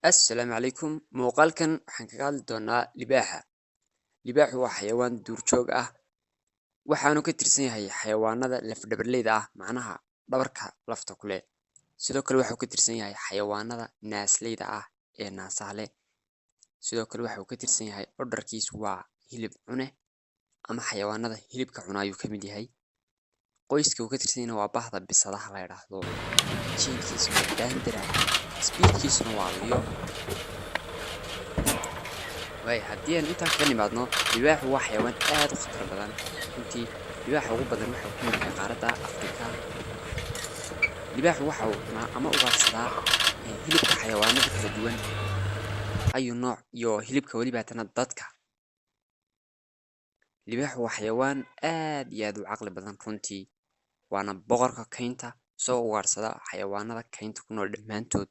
Assalaamu calaykum. Muuqaalkan waxaan kaga hadli doonaa libaaxa. Libaaxu waa xayawaan duurjoog ah, waxaanu ka tirsan yahay xayawaanada lafdhabarleyda ah, macnaha dhabarka lafta ku leh. Sidoo kale waxuu ka tirsan yahay xayawaanada naasleyda ah ee naasaha leh. Sidoo kale waxuu ka tirsan yahay orderkiisu waa hilib cune ama xayawaanada hilibka cuna ayuu ka mid yahay. Qoyska uu ka tirsan yahayna waa bahda bisadaha la yidhaahdo. Jiinkiisu waa Panthera, specieskiisuna waa Leo. Waay, haddii aan intaa kaga nimaadno, libaaxu waa xayawaan aad u khatar badan. Runtii libaaxa ugu badan waxa uu ku nool yahay qaaradda Afrika. Libaaxu waxa uu cunaa ama ugaarsadaa hilibka xayawaanada kala duwan ayu nooc iyo hilibka weliba hatana dadka. Libaaxu waa xayawaan aad iyo aad u caqli badan runtii, waana boqorka kaynta, isagoo ugaarsada xayawaanada kaynta ku nool dhammaantood.